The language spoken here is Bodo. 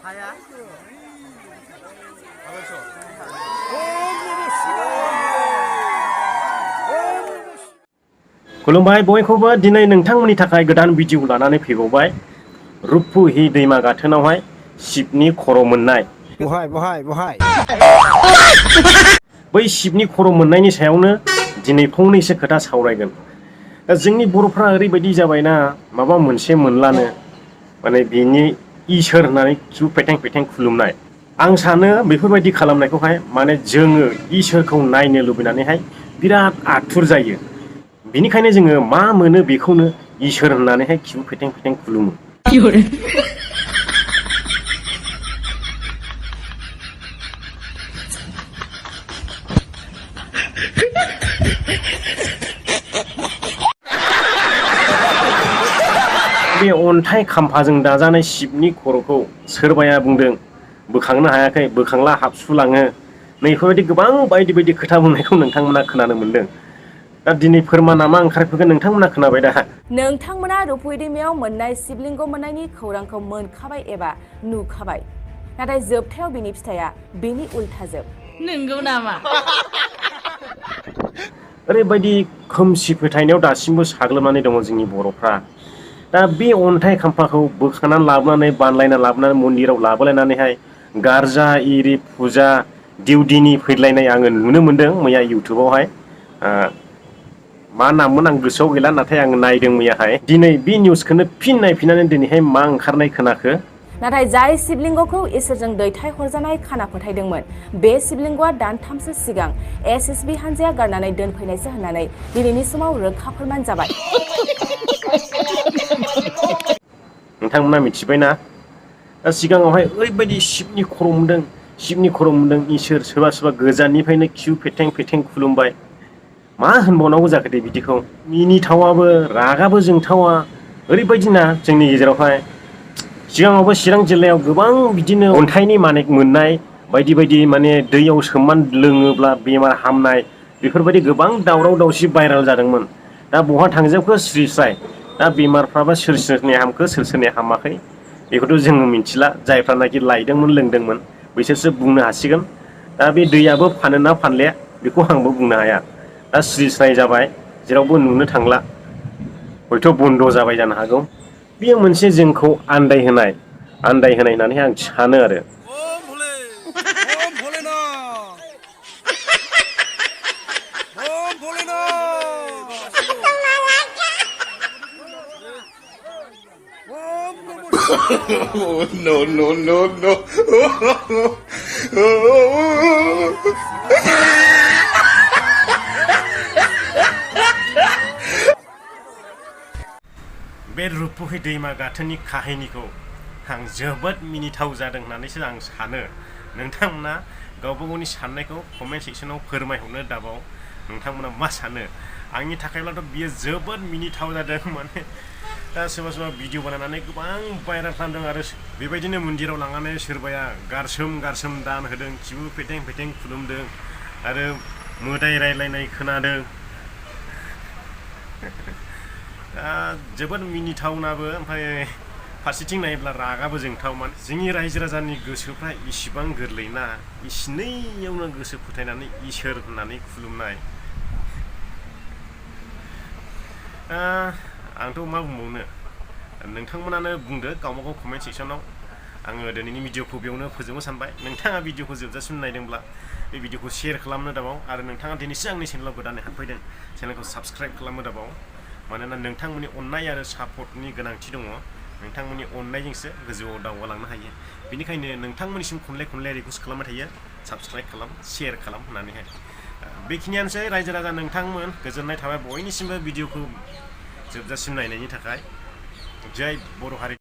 하야? खुलुमबाय बयखौबो दिनै नोंथांमोननि थाखाय गोदान भिडिअ लानानै फैबावबाय रुपहि दैमा गाथोनावहाय शिबनि खर' मोननाय बहाय बै शिबनि खर' मोननायनि सायावनो दिनै फंनैसो खोथा सावरायगोन। जोंनि बर'फ्रा ओरैबायदि जाबायना माबा मोनसे मोनलानो माने बिनि इसोर होननानै खिबु पेटें पेटें खुलुमनाय। आं सानो बेफोरबायदि खालामनायखौहाय माने जोङो इसोरखौ नायनो लुबैनानैहाय बिराद आथुर जायो। बिनिखायनो जोङो मा मोनो बेखौनो इसोर होननानैहाय खिबु फेटें फेटें खुलुमो। बे अन्थाइ खाम्फाजों दाजानाय शिबनि खर'खौ सोरबाया बुंदों बोखांनो हायाखै, बोखांला हाबसुलाङो। नैफोरबायदि गोबां बायदि बायदि खोथा बुंनायखौ नोंथांमोना खोनानो मोनदों। दा दिनै फोरमाना मा ओंखारफैगोन नोंथांमोना खोनाबाय दा। नोंथांमोना रुपहि दैमायाव मोननाय शिबलिंग मोननायनि खौरांखौ मोनखाबाय एबा नुखाबाय, नाथाय जोबथायाव बिनि फिथाइया बेनि उल्थाजोब। नंगौ नामा? ओरैबायदि खोमसि फोथायनायाव दासिमबो साग्लोबनानै दङ जोंनि बर'फ्रा। दा बे अन्थाइ खाम्फाखौ बोखानानै लाबोनानै बानलायना लाबोनानै मन्दिराव लाबोलायनानैहाय गारजा इरि फुजा दिउदिनि फैलायनाय आङो नुनो मोनदों मैया इउटुबावहाय। मा नाममोन आं गोसोआव गैला, नाथाय आं नायदों मैयाहाय। दिनै बे निउसखौनो फिन नायफिननानै दिनैहाय मा ओंखारनाय खोनाखो। नाथाय जाय शिबलिंगखौ इसोरजों दैथायहरजानाय खाना फोथायदोंमोन, बे शिबलिंगआ दानथामसो सिगां एसएसबि हानजाया गारनानै दोनफैनायसो होननानै दिनैनि समाव रोखा फोरमान जाबाय। नोंथांमोना मिथिबायना? दा सिगाङावहाय ओरैबायदि शिबनि खर' मोनदों, शिबनि खर' मोनदों, इसोर सोरबा सोरबा गोजाननिफ्रायनो खिबु फेथें फेथें खुलुमबाय। मा होनबावनांगौ जाखो दे बिदिखौ। मिनिथावाबो रागाबो जोंथावा ओरैबायदिना जोंनि गेजेरावहाय। सिगाङावबो चिरां जिल्लायाव गोबां बिदिनो अन्थाइनि मानेक मोननाय बायदि बायदि माने दैयाव सोमनानै लोङोब्ला बेमार हामनाय बेफोरबायदि गोबां दावराव दावसि भाइराल जादोंमोन। दा बहा थांजोबखो स्रि स्राय। दा बेमारफ्राबा सोर सोरनि हामखो सोर सोरनि हामाखै बेखौथ' जोङो मिथिला। जायफ्रानाखि लायदोंमोन लोंदोंमोन बैसोरसो बुंनो हासिगोन। दा बे दैयाबो फानोना फानले बेखौ आंबो बुंनो हाया। दा स्रि स्राय जाबाय, जेरावबो नुनो थांला। हयथ' बन्द' जाबाय जानो हागौ। बेयो मोनसे जोंखौ आन्दायहोनाय होननानै आं सानो आरो। No. बे रुपहि दैमा गाथोननि काहिनिखौ आं जोबोद मिनिथाव जादों होननानैसो आं सानो। नोंथांमोना गावबा गावनि साननायखौ कमेन्ट सेक्सनाव फोरमायहरनो दाबाव। नोंथांमोना मा सानो? आंनि थाखायब्लाथ' बियो जोबोद मिनिथाव जादों। माने दा सोरबा सोरबा भिडिअ बानायनानै गोबां भाइराल खालामदों आरो बेबायदिनो मन्दिराव लांनानै सोरबाया गारसोम गारसोम दान होदों, खिबु फेथें फेथें खुलुमदों आरो मोदाय रायलायनाय खोनादों। जोबोद मिनिथावनाबो, ओमफ्राय फारसेथिं नायोब्ला रागाबो जोंथावमोन। जोंनि रायजो राजानि गोसोफ्रा इसिबां गोरलैना, इसिनैयावनो गोसो फोथायनानै इसोर होननानै खुलुमनाय। आंथ' मा बुंबावनो, नोंथांमोनानो बुंदो गावबागाव कमेन्ट सेक्सनाव। आङो दिनैनि भिडिअखौ बेयावनो फोजोबनो सानबाय। नोंथाङा भिडिअखौ जोबजासिम नायदोंब्ला बे भिडिअखौ शेयार खालामनो दाबाव आरो नोंथाङा दिनैसो आंनि चेनेलाव गोदानै हाबफैदों, चेनेलखौ साबस्क्राइब खालामनो दाबाव। मानोना नोंथांमोननि अननाय आरो सापर्टनि गोनांथि दङ। नोंथांमोननि अननायजोंसो गोजौआव दावगालांनो हायो। बेनिखायनो नोंथांमोननिसिम खनले रिकुवेस्ट खालामबाय थायो, साबस्क्राइब खालाम, शेयार खालाम होननानैहाय। बेखिनियानोसै रायजो राजा नोंथांमोन। गोजोननाय थाबाय बयनिसिमबो भिडिअखौ जोबजासिम नायनायनि थाखाय। जय बर' हारि।